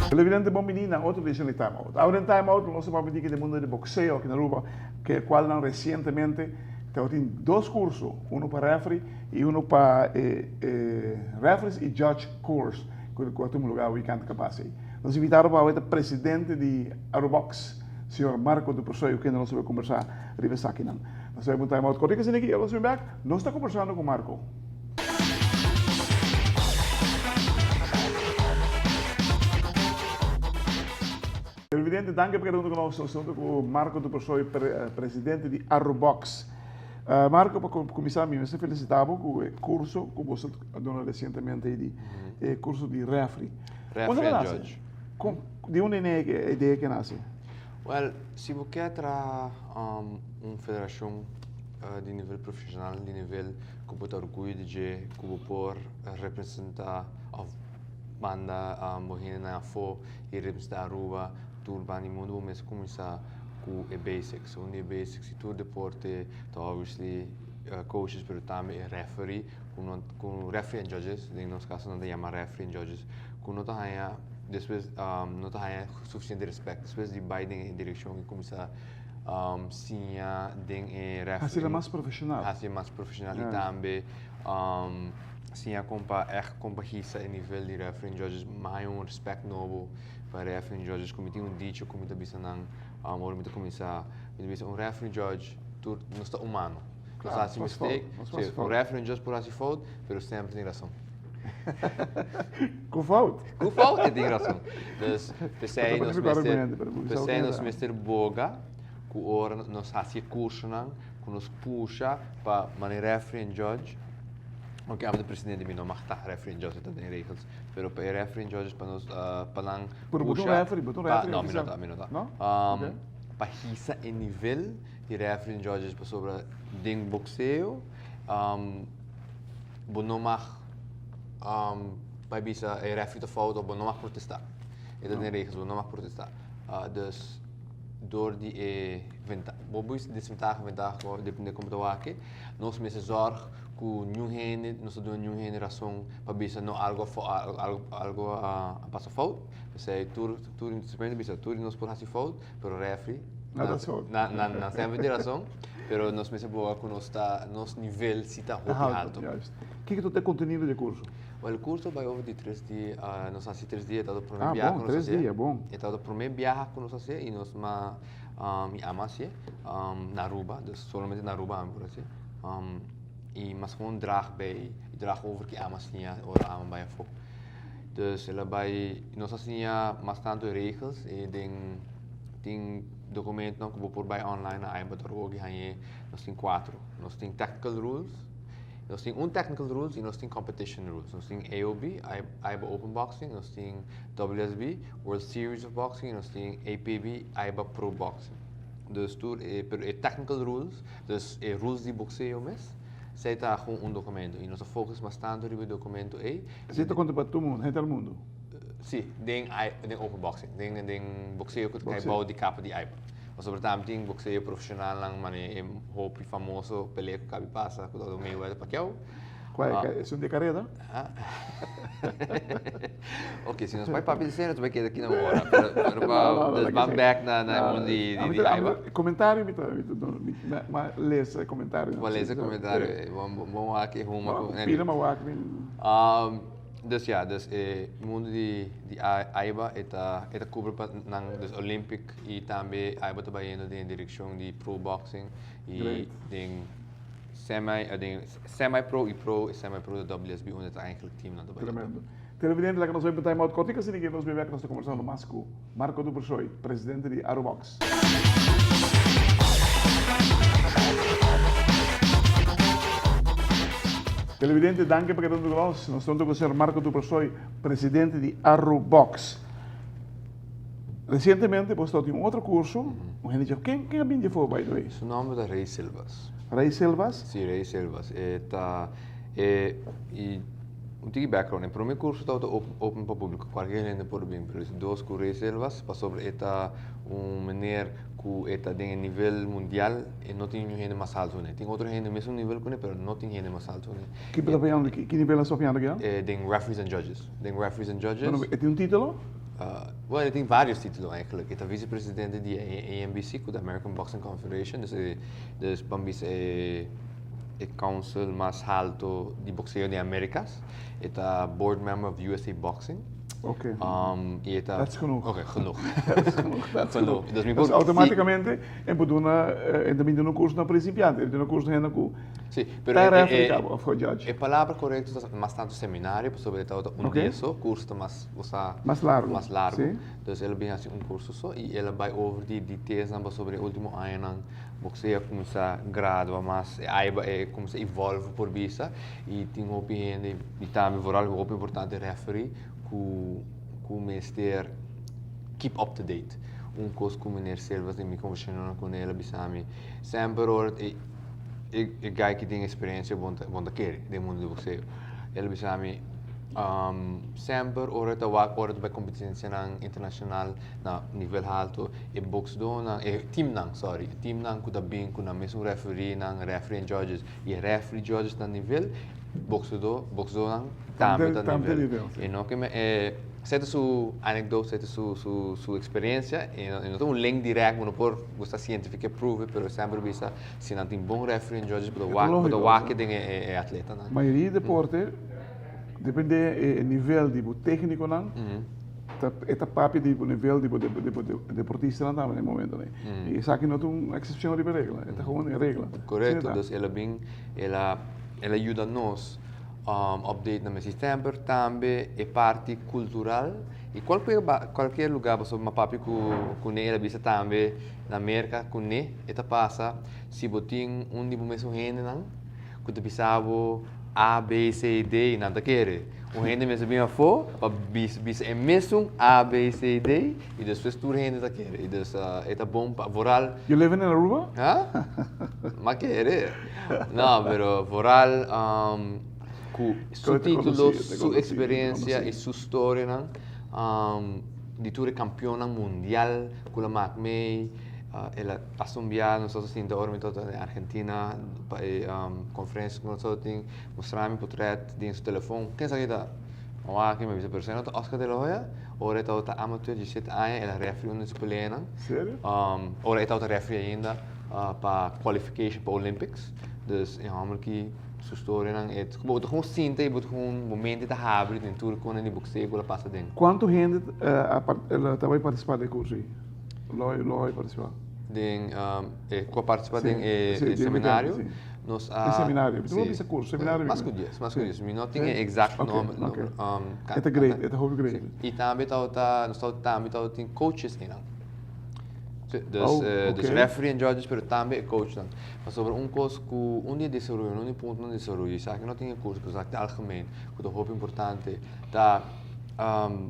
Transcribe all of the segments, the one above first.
Televidente bon bini na otro edicion di Time Out. Awe den Time Out nos ta papia di den mundo di boxeo aki na Aruba, ke cualnan recientemente tabatin dos curso, uno pa referee y uno pa e referees y judge course cu a tuma lugar weekend cu a pasa ey. Nos invitado pa awe ta presidente di Arubox, señor Marco Dupersoy, cu kende nos ta bay combersa riba esakinan. Nos ta bay un time out cortico asina aki y nos bin bek, nos ta combersando cu Marco. Televidente, danki pa keda hunto cu nos. Nos ta hunto cu Marco Dupersoy, presidente di Arubox. Marco, pa cuminsa mi mester felicita bo cu e curso cu bo a duna recientemente ey di e curso di referee. Referee and judge. Di unda e idea ke nace? Well, si bo kier traha un federacion di nivel profesional, di nivel cu bo ta orguyo di dje, cu bo por representa of manda bo hendenan afo y representa Aruba tur banda di mundo, bo mester cuminsa cu e basics. Un di e basics di tur deporte ta obviously coaches pero tambe e referee cu no cu referee and judges den nos caso nan ta yama referee and judges cu no ta haya despues no ta haya suficiente respect despues di bay den e direccion y cuminsa siña den e referee Haci'e mas profesional. Haci'e mas profesional y tambe siña con pa echt con pa hisa e nivel di referee and judges mi haya un respect nobo pa referee and judges cu mi tin un dicho cu mi ta bisa nan Ora mi ta kuminsá, mi ta bisa un referee judge tur nos ta humano. Nos hasi mistake, si un referee judge por hasi fout, pero semper tin rason. Ku fout? Ku fout e tin rason. Dus p'esei nos mester, p'esei nos mester boga ku ora nos hasi e kursonan, ku nos pusha pa manera referee en judge, oke abo ta presidente mi no mag ta referee en judge, ta den regels, pero pa e referee en judges pa nos pa nan Pero bo ta un referee, bo ta un referee No, mi no ta, mi no ta. No? Um, pa hisa e nivel di referee en judges pasobra den boxeo um, bo no mag um, bai bisa e referee ta fout of bo no mag protesta. E ta den regels, bo no mag protesta. Uh, dus door di e venta bo bisa desventaha, ventaha, depende como ta wak, nos mester zorg ku niun hende, nos ta duna niun hende rason pa bisa no algo algo algo a pasa fout. P'esei tur tur simplemente bisa tur di nos por hasi fout, pero refri Na rason. Na na na semper tin rason, pero nos mester boga ku nos ta nos nivel si ta hopi halto. Juist. Kiko ta e kontenido di e kurso? Wel e kurso bai over di tres dia, nos hasi tres dia, e tabata prome biaha ku nos hasié. Ah bon, tres dia, bon. E tabata prome biaha ku nos hasié i nos ma mi ama hasié na Aruba, dus solamente na Aruba ami por hasié. I mas gewoon draag bij, draag over ki ama siña ora ama bai afó. Dus el a bai, nos a siña mas tantu e regels i den tin dokumentonan ku bo por bai online na aiba.org i hañ'é. Nos tin kuatro. Nos tin technical rules, nos tin un technical rules i nos tin competition rules. Nos tin AOB, AIBA Open Boxing, nos tin WSB, World Series of Boxing, i nos tin APB, AIBA Pro Boxing. Dus tur e, pero e technical rules, dus e rules di boxeo mes, esei ta gewoon un documento. Y nos ta focus mas tanto riba e documento ei. Esei ta konta pa tur mundu, henter mundu? Si, den den open boxing, den den boxeo ku ta kai bou di kapa di AIBA. Pasobra tambe tin boxeo profesionalnan manera e hopi famoso pelea ku kabi pasa ku tabata Mayweather Pacquiao. Kua e esun di kareda? Ok, si nos bai papia di esei nos bai keda aki na un ora. Pero pero pa dus ban bek na na e mundu di di AIBA. Komentario mi ta mi ta mi lesa e komentario. Bo lesa e komentario, bon bon wak e huma ku. Pida mi wak mi. Dus ya, dus e mundu di di AIBA e ta e ta kubri pa nan dus Olympic i tambe AIBA ta bayendo den e direkshon di pro boxing i den Semi, den semi pro y pro y semi pro ta WSB unda ta eigenlijk teamnan ta bai. Tremendo. Televidente laga nos bai pa time out cortico asina ke nos bebe nos ta conversando mas cu Marco Dupersoy, presidente di Arubox. Televidente danki pa keda hunto cu nos. Nos ta hunto cu señor Marco Dupersoy, presidente di Arubox. Recientemente bo sta tin un otro curso, un hende dje, ken ken a bin dje for by the way? Su nomber ta Rey Silvas. Rey Silvas? Si, Rey Silvas. E ta e i. Un tiki background, e prome curso tabata open pa publico, cualkier hende por bin, pero si dos cu Ray Silvas, pasobra e ta un meneer cu e ta den e nivel mundial, e no tin niun hende mas alto cu ne. Tin otro hende mesun nivel cu ne, pero no tin hende mas alto cu ne. Ki bo ta papiando aki? Ki nivel a sta papiando aki ya? Den referees and judges. Den referees and judges. Bueno, e tin un titulo? Bueno, e tin varios titulo eigenlijk. E ta vicepresidente di e AMBC, cu ta American Boxing Confederation, dus e, dus ban bisa e. e council mas halto di boxeo den Americas. E ta board member of USA Boxing. Ok. Y e ta... Dat is genoeg. Ok, genoeg. Dat is genoeg, dat is genoeg. Dus mi por... Dus automaticamente e por duna, e ta bin duna un curso na principiante, e duna curso na hende cu Sí, pero ta referee cabo of judge. E palabra corecto ta mas tanto seminario, pasobra e tabata un dia so, curso ta mas, bo sa... Mas largo. Mas largo. Sí. Dus el a bin haci un curso so y el a bay over di detailsnan pasobra e ultimo añanan Boxeo a cuminsa gradua mas, e aiba e cuminsa evolve por bisa y tin hopi hende y tambe vooral hopi importante referee cu cu mester keep up to date. Un cos cu meneer Silvas den mi conversacionnan cu el a bisa mi semper ora e e guy ki tin experiencia bon ta bon ta kere den mundo di boxeo. El a bisa mi semper ora ta wak ora ta bay competencianan internacional na nivel halto e boxdonan, e teamnan, sorry, e teamnan ku ta bin ku nan mesun refereenan, referee and judges, i e referee judges na nivel, boxedo, boxdonan tambe ta nivel. E no ke me, e, esei ta su anekdot, esei ta su, su, su eksperensia, e no, e no ta un link dirèkt, bo no por gusta sientifik approve it, pero semper bisa si nan tin bon referee and judges bo ta wak, bo ta wak den e, e atletanan. Mayoria di deporte, depende e nivel di bo téknikonan, Ta e ta papia di bo nivel di bo di bo deportistanan tambe na e momentonan ei. I esaki no ta un eksepshon riba e regla, e ta gewoon e regla. Korekto, dus el a bin, el a el a yuda nos update na mes temper tambe e parti kultural i kualkier kualkier lugar pasobra mi a papia ku kuné el a bisa tambe na Merka kuné e ta pasa si bo tin un di bo mesun hendenan ku ta bisa bo A, B, C, D i nan ta kere. Un hende mester bin afó pa bisa e mesun A, B, C, D i despues tur hende ta kere. I dus e ta bon pa vooral. You living in Aruba? Ha? M'a kere. No, pero vooral ku su título, su eksperensia i su storianan di tur e kampionnan mundial ku lo mak mei. El a pasa un biaha nos a sinta ora mi tabata na Argentina pa e conferencia ku nos tabatin mustra mi potret den su telefon ken sa ki ta? Mi wak mi a bisa pero esei no ta Oscar de la Hoya? Ora e tabata amateur diesisiete aña el a refri un di su peleanan ora e tabata refri ainda pa qualification pa Olympics dus e homber ki su storianan e bo ta gewoon sinta y bo ta gewoon bo mente ta habri den tur kos di boxeo ku a pasa den. Kuantu hende ta bai partisipa den e kurso ei? Lo lo a participá? Den e ku a participá den e seminario nos a. E seminario, mi ta bisa kurso, seminario. Mas ku dies, mas ku dies. Mi no tin e exact nomber. E ta great, e ta hopi great. I tambe tabata, nos tabata tambe tabatin coaches einan. Dus dus referee en judges pero tambe e coachnan. Pasobra un kos ku un di e desaroyo, un di e puntonan di desaroyo, esaki no tin e kurso pero esaki ta algemeen ku ta hopi importante ta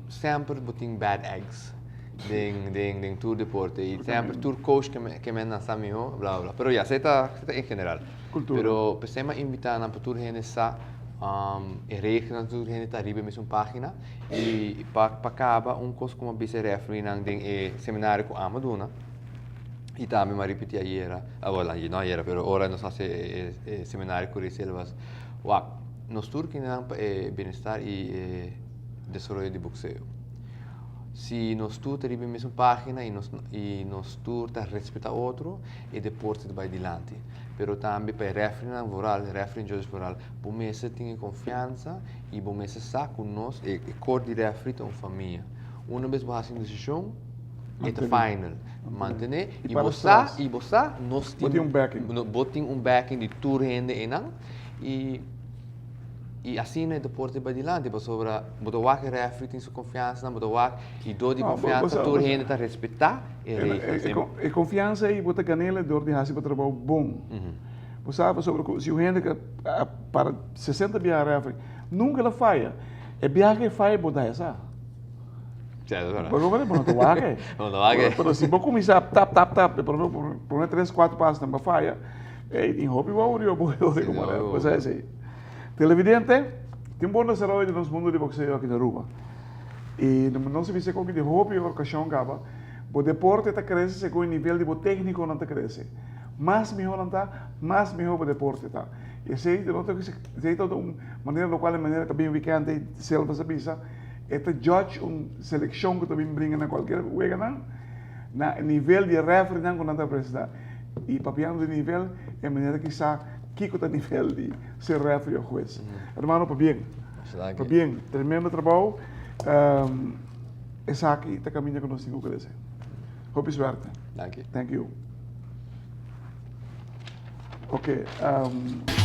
semper bo tin bad eggs. Den den den tur deporte y semper tur coach ke ke men nan sa miho bla bla pero ya esei ta esei ta en general. Cultura. Pero p'esei mi a invita nan pa tur hende sa e regelnan tur hende ta riba e mesun pagina y pa pa caba un cos cu mi a bisa e refereenan den e seminario cu ami a duna y tambe mi a ripiti ayera awor no ayera pero ora nos a haci e e seminario cu Ray Silvas wak nos tur kinan pa e bienestar y e desaroyo di boxeo. Si nos tur ta riba e mesun pagina y nos y nos tur ta respeta otro, e deporte ta bay dilanti. Pero tambe pa e refereenan vooral, referee en judges vooral, bo mester tin e confiansa y bo mester sa cu nos, e kort di referee ta un famia. Una bes bo haci un decision, e ta final. Mantene y bo sa, y bo sa, nos tin, Bo tin un backing. Bo tin un backing di tur hende eynan y. I asina e deporte bai dilanti pasobra bo ta wak e refri tin su konfiansa, bo ta wak i dor di konfiansa tur hende ta respetá e reglas. E konfiansa ei bo ta gan'el dor di hasi bo trabou bon. Bo sa pasobra ku si un hende ka para sesenta biaha refri nunka el a faya, e biaha ku e faya bo ta haya sa. Bo no ta wak e. Pero si bo kuminsá tap tap tap prome tres kuater pasonan bo a faya. Ey, tin hopi wou riba bo hopi como era. Pues esey. Televidente, Tin bon desaroyo den nos mundo di boxeo aki na Aruba. Y nos a bisa cu di hopi ocasion caba, bo deporte ta crece segun e nivel di bo tecniconan ta crece. Mas miho nan ta, mas miho bo deporte ta. Y esey no ta esey ta un manera locual e manera ta bin weekend ey Silva sa bisa, e ta judge un seleccion cu ta bin bringa na cualkier weganan na e nivel di e refereenan cu nan ta presenta. Y papiando di nivel, e manera kisa kico ta nivel di ser referee of hues. Hermano, pabien. Pabien. Tremendo trabou. Esaki ta caminda cu nos tin cu crece. Hopi suerte. Danki. Thank you. Ok.